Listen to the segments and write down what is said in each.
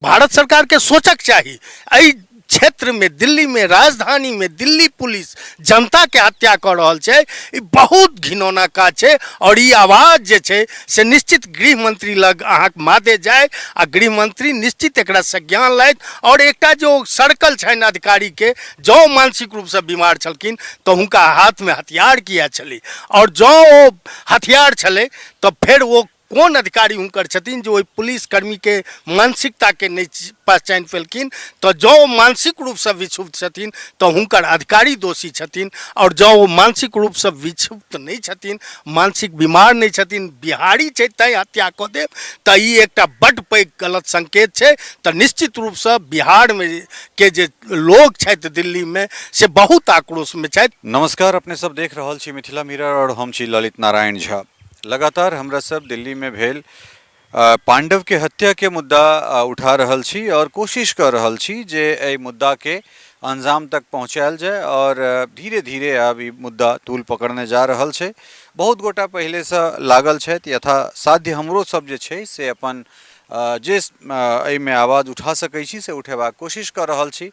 भारत सरकारके सोचक चाही। एहि क्षेत्रमे, दिल्लीमे, राजधानीमे दिल्ली पुलिस जनताके हत्या कऽ रहल छै। ई बहुत घिनौना काज छै आओर ई आवाज जे छै से निश्चित गृह मंत्री लग अहाँके मादे जाय आ गृह मंत्री निश्चित एकरा संज्ञान लैत। आओर एकटा जो सर्कल छनि अधिकारीके, जँ मानसिक रूपसँ बीमार छलखिन तऽ हुनका हाथमे हथियार किया छलै? आओर जँ ओ हथियार छलै तऽ फेर ओ कोन अधिकारी हुनकर छथिन जे ओहि पुलिसकर्मीके मानसिकताके नहि पहचानि पेलखिन? तऽ जँ ओ मानसिक रूपसँ विक्षुब्ध छथिन तऽ हुनकर अधिकारी दोषी छथिन, आओर जँ ओ मानसिक रूपसँ विक्षुब्ध नहि छथिन, मानसिक बीमार नहि छथिन, बिहारी छै तैँ हत्या कऽ देब, तऽ ई एकटा बड्ड पैघ गलत संकेत छै। तऽ निश्चित रूपसँ बिहारमे के जे लोक छथि दिल्लीमे से बहुत आक्रोशमे छथि। नमस्कार, अपने सब देख रहल छी मिथिला मिरर और हम छी ललित नारायण झा। लगातार हमरा सब दिल्ली में भेल पांडव के हत्या के मुद्दा उठा रहल छी और कोशिश कर रहल छी जे एहि मुद्दा के अंजाम तक पहुँचायल जाय और धीरे धीरे आब ई मुद्दा तूल पकड़ने जा रहल छै। बहुत गोटा पहिलेसँ लागल छथि, यथासाध्य हमरो सब जे छै से अपन जे एहिमे आवाज उठा सकै छी से उठेबाक कोशिश कऽ रहल छी।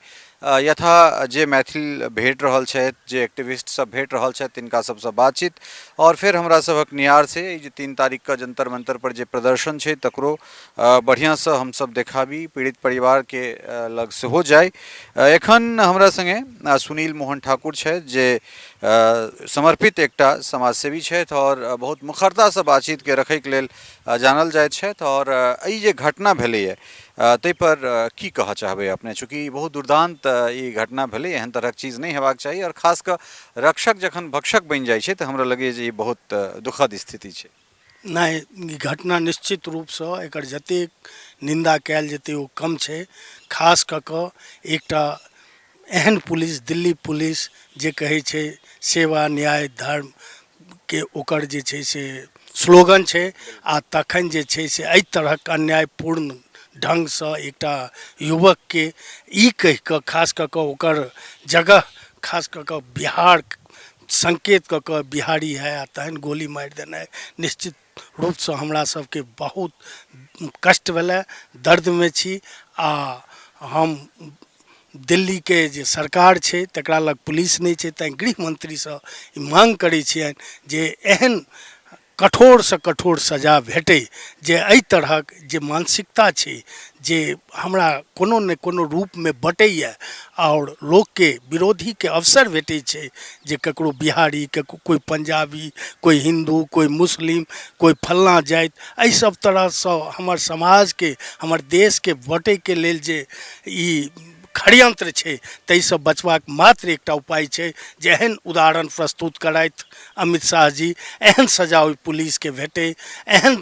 यथा जे मैथिल भेट रहल छथि, जे एक्टिविस्ट सब भेट रहल छथि, तिनका सबसँ बातचीत आओर फेर हमरा सभक नियार छै जे 3 तारीखके जंतर मंतर पर जे प्रदर्शन छै तकरो बढ़िआँसँ हमसब देखाबी, पीड़ित परिवारके लग सेहो जाइ। एखन हमरा सङ्गे सुनील मोहन ठाकुर छथि जे समर्पित एकटा समाजसेवी छथि आओर बहुत मुखरतासँ बातचीतके रखैके लेल जानल जाइत छथि। आओर एहि जे घटना भेलैए ताहिपर की कहऽ चाहबै अपने? चूँकि बहुत दुर्दान्त ई घटना भेलै, एहन तरहक चीज नहि हेबाक चाही आओर खास कऽ रक्षक जखन भक्षक बनि जाइ छै तऽ हमरा लगैए जे ई बहुत दुखद स्थिति छै। नहि, ई घटना निश्चित रूपसँ एकर जतेक निन्दा कयल जेतै ओ कम छै। खास कऽ कऽ एकटा एहन पुलिस, दिल्ली पुलिस जे कहै छै सेवा न्याय धर्मके ओकर जे छै से स्लोगन छै, आ तखन जे छै से एहि तरहक अन्यायपूर्ण ढङ्गसँ एकटा युवकके ई कहि कऽ, खास कऽ कऽ ओकर जगह, खास कऽ कऽ बिहार संकेत कऽ कऽ बिहारी है, आ तहन गोली मारि देनाइ निश्चित रूपसँ हमरा सबके बहुत कष्ट भेलै, दर्दमे छी। आ हम दिल्लीके जे सरकार छै तकरा लग पुलिस नहि छै, तैँ गृह मन्त्रीसँ ई माँग करै छियनि जे एहन कठोरसँ कठोर सजा भेटै जे एहि तरहक जे मानसिकता छै जे हमरा कोनो ने कोनो रूपमे बँटैए आओर लोकके विरोधीके अवसर भेटै छै जे ककरो बिहारी, कोइ पंजाबी, कोइ हिन्दू, कोइ मुस्लिम, कोइ फल्लाँ जाति, एहि सब तरहसँ हमर समाजके, हमर देशके बँटैके लेल जे ई षड्यंत्र छै ताहिसँ बचबाक मात्र एकटा उपाय छै जे एहन उदाहरण प्रस्तुत करथि अमित शाह जी, एहन सजा ओहि पुलिसके भेटै, एहन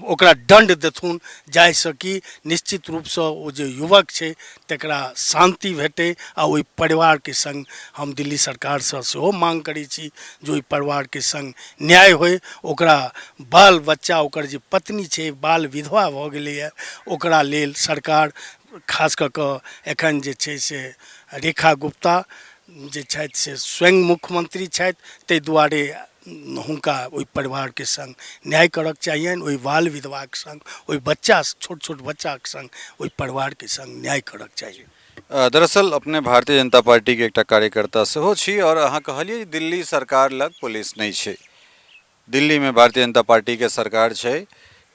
ओकरा दण्ड देथुन जाहिसँ कि निश्चित रूपसँ ओ जे युवक छै तकरा शान्ति भेटै। आ ओहि परिवारके सङ्ग हम दिल्ली सरकारसँ सेहो माँग करै छी जे ओहि परिवारके सङ्ग न्याय होइ, ओकरा बाल बच्चा, ओकर जे पत्नी छै, बाल विधवा भऽ गेलैए, ओकरा लेल सरकार खास कऽ कऽ एखन जे छै से रेखा गुप्ता जे छथि से स्वयं मुख्यमंत्री छथि, ताहि दुआरे हुनका ओहि परिवारके सङ्ग न्याय करऽके चाहियनि, ओहि बाल विधवाके सङ्ग, ओहि बच्चा, छोट छोट बच्चाके सङ्ग, ओहि परिवारके सङ्ग न्याय करऽके चाही। दरअसल अपने भारतीय जनता पार्टीके एकटा कार्यकर्ता सेहो छी आओर अहाँ कहलियै जे दिल्ली सरकार लग पुलिस नहि छै। दिल्लीमे भारतीय जनता पार्टीके सरकार छै,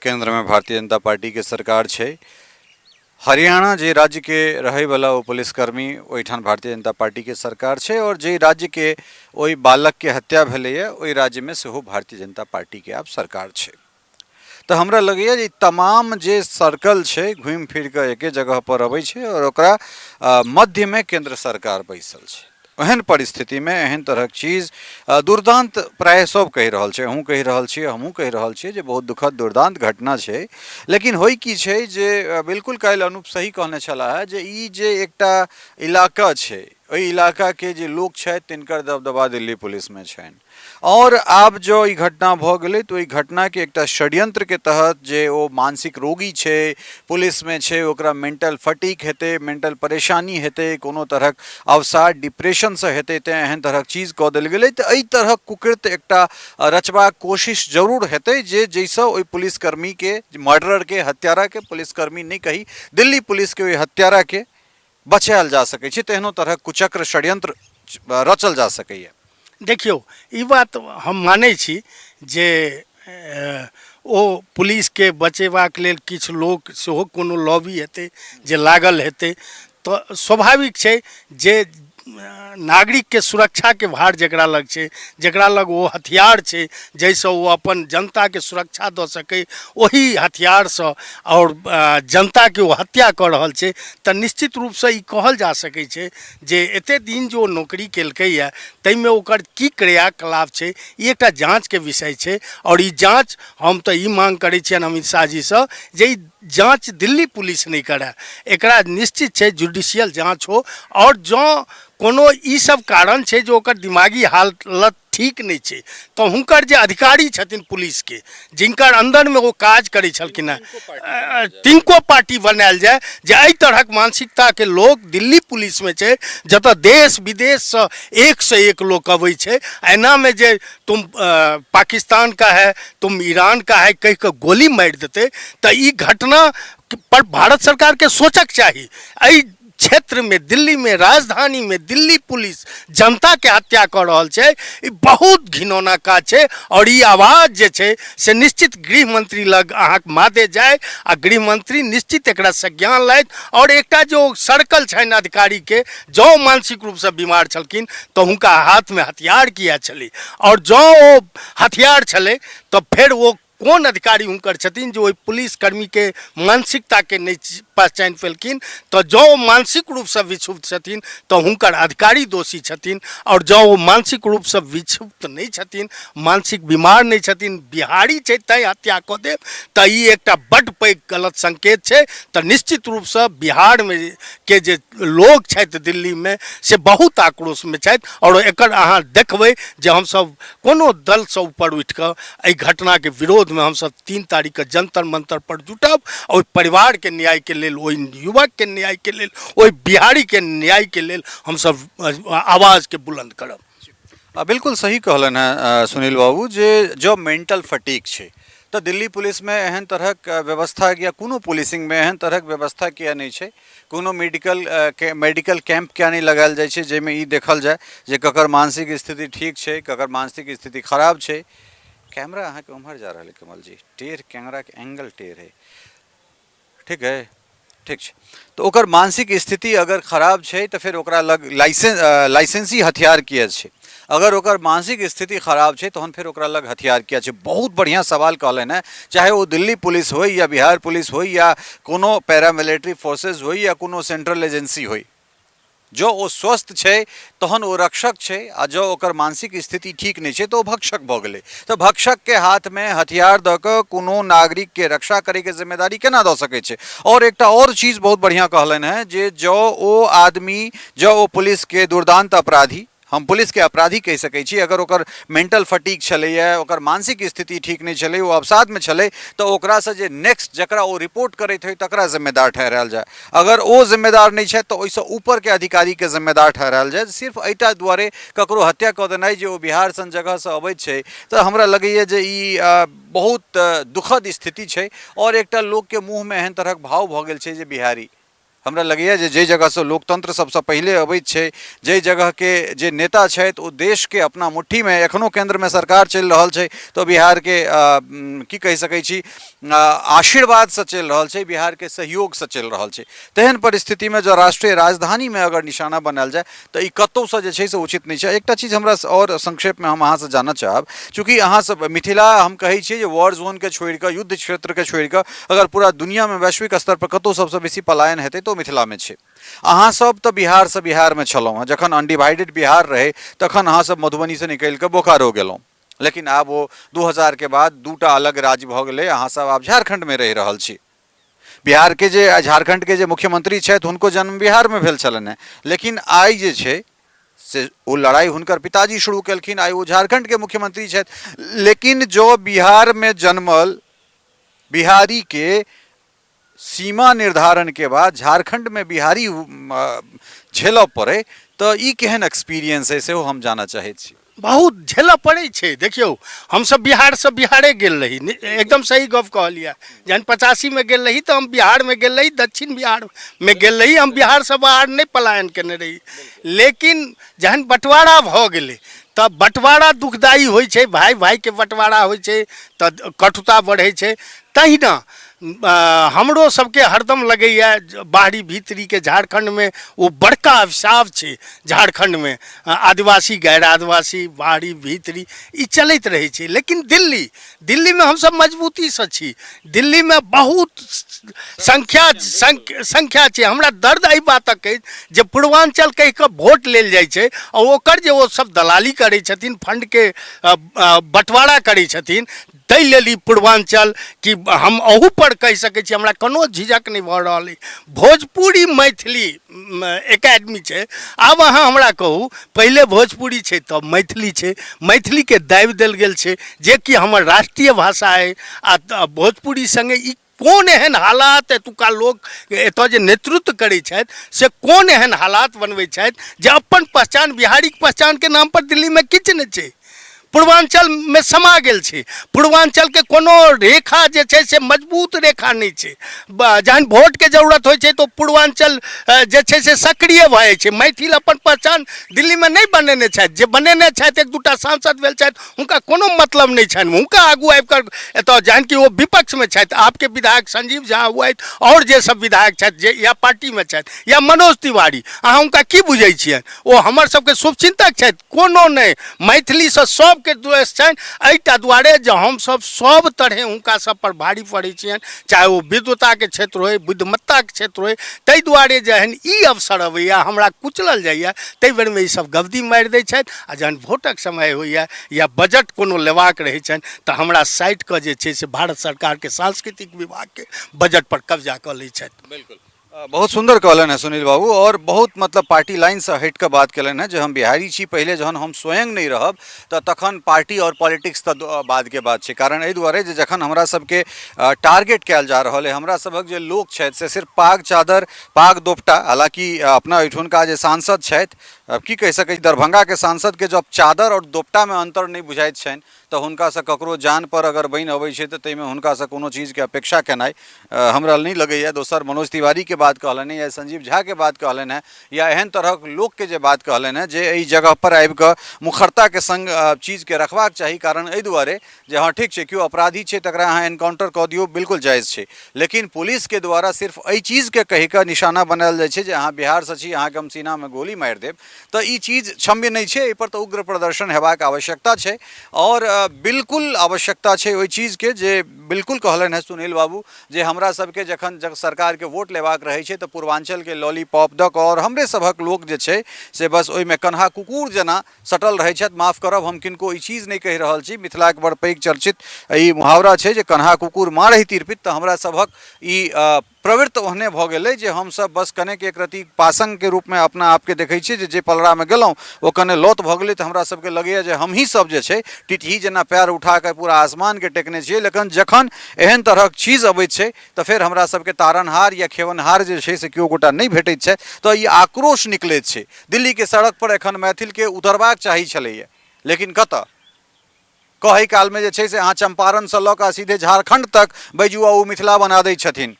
केन्द्रमे भारतीय जनता पार्टीके सरकार छै, हरियाणा जे राज्यके रहैवला ओ पुलिसकर्मी ओहिठाम भारतीय जनता पार्टीके सरकार छै आओर जे राज्यके ओहि बालकके हत्या भेलैए ओहि राज्यमे सेहो भारतीय जनता पार्टीके आब सरकार छै। तऽ हमरा लगैए जे तमाम जे सर्कल छै घुमि फिर कऽ एके जगह पर अबै छै आओर ओकरा मध्यमे केन्द्र सरकार बैसल छै। एहन परिस्थितिमे एहन तरहक चीज दुर्दान्त प्रायः सब कहि रहल छै, अहूँ कहि रहल छियै, हमहूँ कहि रहल छियै जे बहुत दुखद दुर्दान्त घटना छै। लेकिन होइ की छै जे बिल्कुल काल्हि अनूप सही कहने छलाह जे ई जे एकटा इलाका छै एहि इलाकाके जे लोक छथि तिनकर दबदबा दिल्ली पुलिसमे छनि। आओर आब जँ ई घटना भऽ गेलै तऽ ओहि घटनाके एकटा षड्यंत्रके तहत जे ओ मानसिक रोगी छै, पुलिसमे छै, ओकरा मेंटल फटीक हेतै, मेंटल परेशानी हेतै, कोनो तरहक अवसाद डिप्रेशनसँ हेतै, तेँ एहन तरहक चीज कऽ देल गेलै। तऽ एहि तरहक कुकृत्य एकटा रचबाक कोशिश जरूर हेतै जे जाहिसँ ओहि पुलिसकर्मीके, मर्डररके, हत्याराके, पुलिसकर्मी नहि कही, दिल्ली पुलिसके ओहि हत्याराके बचायल जा सकै छै। तेहनो तरहक कुचक्र षड्यंत्र रचल जा सकैए। देखियौ, ई बात हम मानै छी जे ओ पुलिसके बचेबाक लेल किछु लोक सेहो कोनो लॉबी हेतै जे लागल हेतै। तऽ स्वाभाविक छै जे नागरिकके सुरक्षाके भार जकरा लग छै, जकरा लग ओ हथियार छै जाहिसँ ओ अपन जनताके सुरक्षा दऽ सकै, ओही हथियारसँ आओर जनताके ओ हत्या कऽ रहल छै। तऽ निश्चित रूपसँ ई कहल जा सकै छै जे एते दिन जे ओ नौकरी केलकैए ताहिमे ओकर की क्रियाकलाप छै, ई एकटा जाँचके विषय छै। आओर ई जाँच हम तऽ ई माँग करै छियनि अमित शाह जीसँ जे ई जाँच दिल्ली पुलिस नहि करय, एकरा निश्चित छै जुडिशियल जाँच हो। आओर जँ कोनो ई सब कारण छै जे ओकर दिमागी हालत ठीक नहि छै तऽ हुनकर जे अधिकारी छथिन पुलिसके, जिनकर अन्दरमे ओ काज करै छलखिन हेँ, तिनको पार्टी बनायल जाय जे एहि तरहक मानसिकताके लोक दिल्ली पुलिसमे छै, जतऽ देश विदेशसँ एकसँ एक लोक अबै छै। एनामे जे तुम पाकिस्तान का है, तुम ईरान का है कहि कऽ गोली मारि देतै, तऽ ई घटना पर भारत सरकारके सोचक चाही। एहि क्षेत्रमे, दिल्लीमे, राजधानीमे दिल्ली पुलिस जनताके हत्या कऽ रहल छै, ई बहुत घिनौना काज छै। आओर ई आवाज जे छै से निश्चित गृह मंत्री लग अहाँके मादे जाय आ गृह मंत्री निश्चित एकरा संज्ञान लैत। आओर एकटा जो सर्कल छनि अधिकारीके, जँ मानसिक रूपसँ बीमार छलखिन तऽ हुनका हाथमे हथियार किया छलै? आओर जँ ओ हथियार छलै तऽ फेर ओ कोन अधिकारी हुनकर छथिन जे ओहि पुलिसकर्मीके मानसिकताके नहि पहचानि पेलखिन? तऽ जँ ओ मानसिक रूपसँ विक्षुब्ध छथिन तऽ हुनकर अधिकारी दोषी छथिन। आओर जँ ओ मानसिक रूपसँ विक्षुब्ध नहि छथिन, मानसिक बीमार नहि छथिन, बिहारी छै तैँ हत्या कऽ देब, तऽ ई एकटा बड्ड पैघ गलत संकेत छै। तऽ निश्चित रूपसँ बिहारमे के जे लोक छथि दिल्लीमे से बहुत आक्रोशमे छथि। आओर एकर अहाँ देखबै जे हमसभ कोनो दलसँ ऊपर उठि कऽ एहि घटनाके विरोधमे हमसभ 3 तारीखके जंतर मंतर पर जुटब। ओहि परिवारके न्यायके लेल, ओहि युवकके न्यायके लेल, ओहि बिहारीके न्यायके लेल हमसभ आवाजके बुलंद करब। बिल्कुल सही कहलनि हेँ सुनील बाबू जे जँ मेंटल फटीक छै तऽ दिल्ली पुलिसमे एहन तरहक व्यवस्था या कोनो पुलिसिंगमे एहन तरहक व्यवस्था किया नहि छै? कोनो मेडिकल के मेडिकल कैंप किया नहि लगायल जाइ छै जाहिमे ई देखल जाय जे ककर मानसिक स्थिति ठीक छै, ककर मानसिक स्थिति खराब छै? कैमरा अहाँके उम्हर जा रहल है कमल जी, टेढ़ कैमराके एंगल टेढ़ है। ठीक है, ठीक छै। तऽ ओकर मानसिक स्थिति अगर खराब छै तऽ फेर ओकरा लग लाइसेंसी हथियार किया छै? अगर ओकर मानसिक स्थिति खराब छै तहन फेर ओकरा लग हथियार किया छै? बहुत बढ़िआँ सवाल कहलनि हेँ। चाहे ओ दिल्ली पुलिस होइ या बिहार पुलिस होइ या कोनो पैरामिलिट्री फोर्सेज होइ या कोनो सेंट्रल एजेंसी होइ, जँ ओ स्वस्थ छै तहन ओ रक्षक छै आ जँ ओकर मानसिक स्थिति ठीक नहि छै तऽ ओ भक्षक भऽ गेलै। तऽ भक्षकके हाथमे हथियार दऽ कऽ कोनो नागरिकके रक्षा करैके जिम्मेदारी केना दऽ सकै छै? आओर एकटा आओर चीज बहुत बढ़िआँ कहलनि हेँ जे जँ ओ आदमी, जँ ओ पुलिसके दुर्दान्त अपराधी, हम पुलिसके अपराधी कहि सकै छी, अगर ओकर मेंटल फटीक छलैए, ओकर मानसिक स्थिति ठीक नहि छलै, ओ अवसादमे छलै, तऽ ओकरासँ जे नेक्स्ट जकरा ओ रिपोर्ट करैत होइ तकरा जिम्मेदार ठहरायल जाय। अगर ओ जिम्मेदार नहि छथि तऽ ओहिसँ ऊपरके अधिकारीके जिम्मेदार ठहरायल जाय। सिर्फ एहिटा दुआरे ककरो हत्या कऽ देनाइ जे ओ बिहार सन जगहसँ अबैत छै, तऽ हमरा लगैए जे ई बहुत दुखद स्थिति छै। आओर एकटा लोकके मुँहमे एहन तरहक भाव भऽ गेल छै जे बिहारी, हमरा लगैए जे जाहि जगहसँ लोकतन्त्र सबसँ पहिले अबैत छै, जाहि जगहके जे नेता छथि ओ देशके अपना मुट्ठीमे, एखनो केन्द्रमे सरकार चलि रहल छै तऽ बिहारके की कहि सकै छी, आशीर्वादसँ चलि रहल छै, बिहारके सहयोगसँ चलि रहल छै, तेहन परिस्थितिमे जँ राष्ट्रीय राजधानीमे अगर निशाना बनायल जाय तऽ ई कतहुसँ जे छै से उचित नहि छै। एकटा चीज हमरा आओर संक्षेपमे हम अहाँसँ जानऽ चाहब, चूँकि अहाँसभ मिथिला, हम कहै छियै जे वॉर जोनके छोड़ि कऽ, युद्ध क्षेत्रके छोड़ि कऽ अगर पूरा दुनिआँमे वैश्विक स्तर पर कतहु सभसँ बेसी पलायन हेतै तऽ ओ मिथिलामे छै। अहाँसभ तऽ बिहारसँ बिहारमे छलहुँ हेँ, जखन अनडिवाइडेड बिहार रहै तखन अहाँसभ मधुबनीसँ निकलि कऽ बोकारो गेलहुँ, लेकिन आब ओ 2000के बाद दूटा अलग राज्य भऽ गेलै, अहाँसभ आब झारखण्डमे रहि रहल छी। बिहारके जे झारखण्डके जे मुख्यमंत्री छथि हुनको जन्म बिहारमे भेल छलनि हेँ, लेकिन आइ जे छै से ओ लड़ाइ हुनकर पिताजी शुरू केलखिन, आइ ओ झारखण्डके मुख्यमंत्री छथि। लेकिन जँ बिहारमे जन्मल बिहारीके सीमा निर्धारणके बाद झारखण्डमे बिहारी झेलऽ पड़ै तऽ ई केहन एक्सपीरियंस अइ सेहो हम जानऽ चाहैत छी। बहुत झेलऽ पड़ै छै। देखियौ, हमसभ बिहारसँ बिहारे गेल रही, एकदम सही गप कहलियै। जहन 85मे गेल रही तऽ हम बिहारमे गेल रही, दक्षिण बिहारमे गेल रही, हम बिहारसँ बाहर नहि पलायन केने रही। लेकिन जहन बँटवारा भऽ गेलै तऽ बँटवारा दुखदायी होइ छै, भाय भायके बँटवारा होइ छै तऽ कटुता बढ़ै छै। तहिना हमरो सबके हरदम लगैए बाहरी भीतरीके झारखण्डमे ओ बड़का अभिशाप छै। झारखण्डमे आदिवासी गैर आदिवासी, बाहरी भीतरी ई चलैत रहै छै। लेकिन दिल्लीमे हमसब मजबूतीसँ छी, दिल्लीमे बहुत संख्या संख्या छै। हमरा दर्द एहि बातक अछि जे पूर्वाञ्चल कहि कऽ वोट लेल जाइ छै आ ओकर जे ओ सब दलाली करै छथिन, फंडके बँटवारा करै छथिन, ताहि लेल ई पूर्वाञ्चल कि हम अहूपर कहि सकै छी, हमरा कोनो झिझक नहि भऽ रहल अइ। भोजपुरी मैथिली एकेडमी छै। आब अहाँ हमरा कहू, पहिले भोजपुरी छै तब मैथिली छै, मैथिलीके दाबि देल गेल छै जेकि हमर राष्ट्रीय भाषा अइ। आ भोजपुरी सङ्गे ई कोन एहन हालात एतुका लोक एतऽ जे नेतृत्व करै छथि से कोन एहन हालात बनबै छथि जे अपन पहचान, बिहारीके पहचानके नामपर दिल्लीमे किछु नहि छै, पूर्वाञ्चलमे समा गेल छै। पूर्वाञ्चलके कोनो रेखा जे छै से मजबूत रेखा नहि छै। जहन वोटके जरूरत होइ छै तऽ पूर्वाञ्चल जे छै से सक्रिय भऽ जाइ छै। मैथिल अपन पहचान दिल्लीमे नहि बनेने छथि, जे बनेने छथि एक दूटा सांसद भेल छथि, हुनका कोनो मतलब नहि छनि हुनका आगू आबि कऽ एतऽ, जहन कि ओ विपक्षमे छथि। आपके विधायक संजीव झा हुए आओर जे सब विधायक छथि जे या पार्टीमे छथि या मनोज तिवारी, अहाँ हुनका की बुझै छियनि? ओ हमर सबके शुभचिन्तक छथि? कोनो नहि। मैथिलीसँ सबके द्वेष छनि एहिटा दुआरे जे हमसब सब तरहे हुनका सब पर भारी पड़ै छियनि, चाहे ओ विद्वताके क्षेत्र होइ, बुद्धिमत्ताके क्षेत्र होइ। ताहि दुआरे जहन ई अवसर अबैए, हमरा कुचलल जाइए, ताहि बेरमे ईसब गबदी मारि दै छथि। आ जहन वोटक समय होइए या बजट कोनो लेबाक रहै छनि तऽ हमरा साइड कऽ जे छै से भारत सरकारके सांस्कृतिक विभागके बजट पर कब्जा कऽ लै छथि। बिल्कुल, बहुत सुन्दर कहलनि हेँ सुनील बाबू आओर बहुत मतलब पार्टी लाइनसँ हटि कऽ बात केलनि हेँ जे हम बिहारी छी, पहिले जहन हम स्वयं नहि रहब तऽ तखन पार्टी आओर पॉलिटिक्स तऽ बादके बात छै। कारण एहि दुआरे जे जखन हमरा सबके टारगेट कयल जा रहल अइ, हमरा सभक जे लोक छथि से सिर्फ पाग चादर पाग दोपटा, हालाँकि अपना ओहिठुनका जे सांसद छथि, आब की कहि सकै छी, दरभंगाके सांसदके जब चादर आओर दोपटामे अन्तर नहि बुझाइत छनि तऽ हुनकासँ ककरो जानपर अगर बनि अबै छै तऽ ताहिमे हुनकासँ कोनो चीजके अपेक्षा केनाइ हमरा नहि लगैए। दोसर मनोज तिवारीके बात कहलनि या संजीव झाके बात कहलनि हेँ या एहन तरहक लोकके जे बात कहलनि हेँ जे एहि जगहपर आबिकऽ मुखरताके सङ्ग चीजके रखबाक चाही। कारण एहि दुआरे जे हँ ठीक छै, केओ अपराधी छै तकरा अहाँ एनकाउंटर कऽ दियौ, बिल्कुल जायज छै, लेकिन पुलिसके द्वारा सिर्फ एहि चीजके कहि कऽ निशाना बनायल जाइ छै जे अहाँ बिहारसँ छी, अहाँके हम सीनामे गोली मारि देब, तऽ ई चीज क्षम्य नहि छै। एहिपर तऽ उग्र प्रदर्शन हेबाक आवश्यकता छै आओर बिल्कुल आवश्यकता छै ओहि चीजके जे बिल्कुल कहलनि हेँ सुनील बाबू जे हमरा सबके जखन जब सरकारके वोट लेबाक रहै छै तऽ पूर्वाञ्चलके लॉलीपॉप दऽ कऽ आओर हमरे सभक लोक जे छै से बस ओहिमे कन्हा कुकुर जेना सटल रहै छथि। माफ करब, हम किनको ई चीज नहि कहि रहल छी, मिथिलाके बड़ पैघ चर्चित ई मुहावरा छै जे कन्हा कुकुर मारहि तिरपित, तऽ हमरा सभक ई प्रवृत्त ओहने भऽ गेलै जे हमसभ बस कनेक एक रति पासङ्गके रूपमे अपना आपके देखै छियै जे जे पलड़ामे गेलहुँ ओ कने लौत भऽ गेलै तऽ हमरा सबके लगैए जे हमही सब जे छै टिटही जेना पएर उठाकऽ पूरा आसमानके टेकने छियै। लेकिन जखन एहन तरहक चीज अबैत छै तऽ फेर हमरा सबके तारनहार या खेवनहार जे छै से केओ गोटा नहि भेटैत छै, तऽ ई आक्रोश निकलैत छै। दिल्लीके सड़कपर एखन मैथिलके उतरबाक चाही छलैए, लेकिन कतऽ? कहै कालमे जे छै से अहाँ चम्पारणसँ लऽ कऽ सीधे झारखण्ड तक बैजू आ ओ मिथिला बना दै छथिन,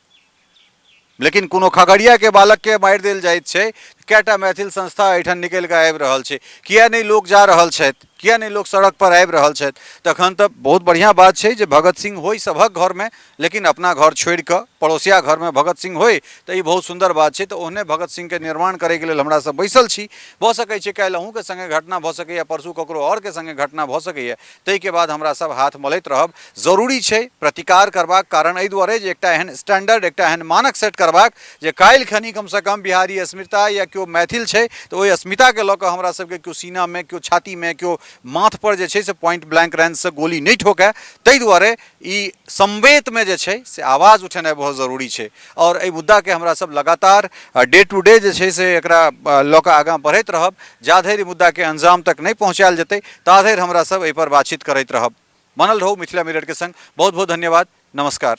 लेकिन कोनो खगड़ियाके बालकके मारि देल जाइत छै, कएटा मैथिल संस्था एहिठाम निकलि कऽ आबि रहल छै? किए नहि लोक जा रहल छथि? किए नहि लोक सड़कपर आबि रहल छथि? तखन तऽ बहुत बढ़िआँ बात छै जे भगत सिंह होइ सभक घरमे, लेकिन अपना घर छोड़ि कऽ पड़ोसिया घरमे भगत सिंह होइ तऽ ई बहुत सुन्दर बात छै। तऽ ओहने भगत सिंहके निर्माण करैके लेल हमरा सब बैसल छी। भऽ सकै छै काल्हि अहूँके सङ्गे घटना भऽ सकैए, परसू ककरो आओरके सङ्गे घटना भऽ सकैए, ताहिके बाद हमरा सब हाथ मलैत रहब। जरूरी छै प्रतिकार करबाक, कारण एहि दुआरे जे एकटा एहन स्टैंडर्ड, एकटा एहन मानक सेट करबाक जे काल्हि खनी कमसँ कम बिहारी अस्मिता या केओ मैथिल छै तऽ ओहि अस्मिताके लऽ कऽ हमरा सबके केओ सीनामे, केओ छातीमे, केओ माथपर जे छै से पॉइंट ब्लैंक रेंजसँ गोली नहि ठोकए। ताहि दुआरे ई समवेतमे जे छै से आवाज उठेनाइ बहुत जरूरी छै आओर एहि मुद्दाके हमरा सब लगातार डे टू डे जे छै से एकरा लऽ कऽ आगाँ बढ़ैत रहब। जा धरि ई मुद्दाके अंजाम तक नहि पहुँचायल जेतै ता धरि हमरा सब एहिपर बातचीत करैत रहब। बनल रहू मिथिला मिररके संग। बहुत बहुत धन्यवाद। नमस्कार।